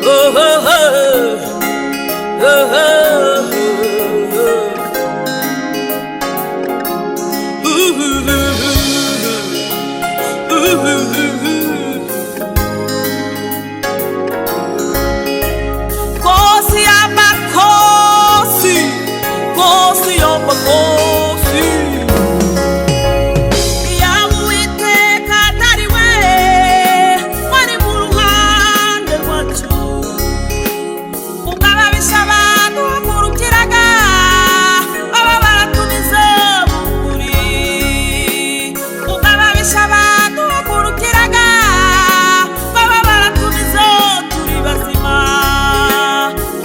Oh, oh, oh. Oh, oh, oh. Ooh, ooh, ooh, ooh. Nkosi y'amakhosi, Nkosi y'amakhosi. Yaba Uwiteka atari we wari mu ruhande rwacu, ubwo ababisha baduhagurukiraga baba baratumize bunguri. Ubwo ababisha baduhagurukiraga baba baratumize turi bazima,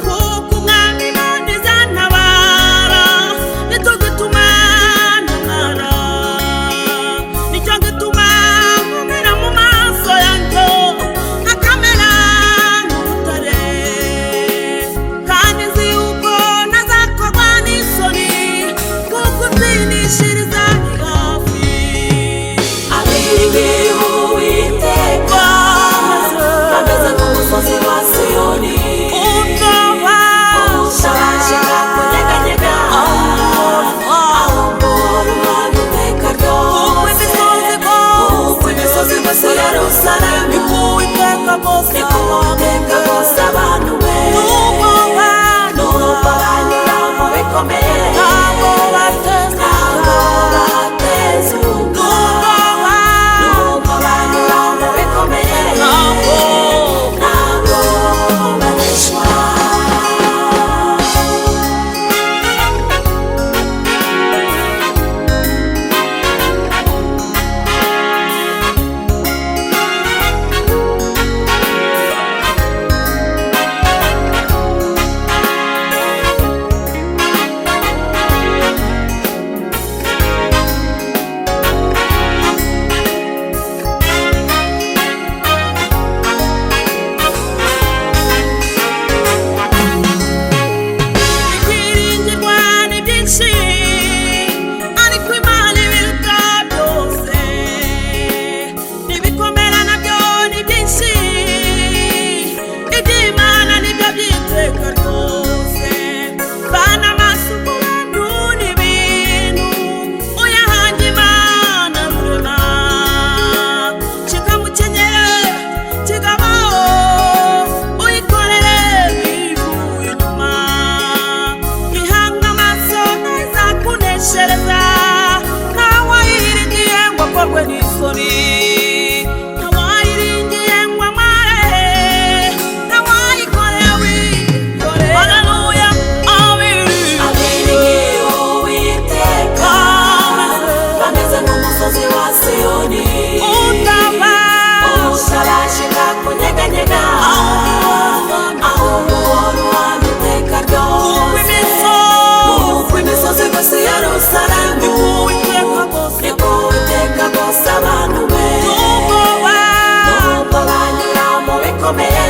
kuko Umwami Imana izantabara, nicyo gituma ntabara, nicyo gituma nkomera mu maso yanjye nkakamera nk'urutare, kandi nzi yuko ntazakorwa n'isoni, kuko utsindishiriza ni hafi. Abiringiye Uwiteka bameze nk'umusozi wa Siyoni, utabasha kunyeganyega, ahubwo ruhande iteka ryose. Kuko imisozi yose ya Yerusalemu, Niko Uwiteka rwose, niko Uwiteka rwose abantu be, nubwo nubwo banyura mu bikomeye, ntabwo bateze, ntabwo batezuka, nubwo nubwo banyura mu bikomeye, ntabwo ntabwo baneshwa. Ibyiringirwa ni byinshi, ariko Imana ibiruta byose. N'ibikomera nabyo ni byinshi, iby'Imana nibyo by'iteka ryose. Vana amaso ku bantu n'ibintu, uyahange Imana Rurema. Kikamukenyere kigabo, uyikorere bivuye inyuma. Ihanga amaso ntazakuneshereza, ntawayiringiye ngo akorwe n'isoni, ntawayiringiye ngo amare, ntawayikoreye wikore. Haleluya, Abiringiye Uwiteka bameze nk'umusozi wa Siyoni, utabasha kunyeganyega, ahubwo ruhande iteka ryose. Kuko imisozi yose ya Yerusalemu, niko Uwiteka rwose abantu be, nubwo banyura mu bikomeye,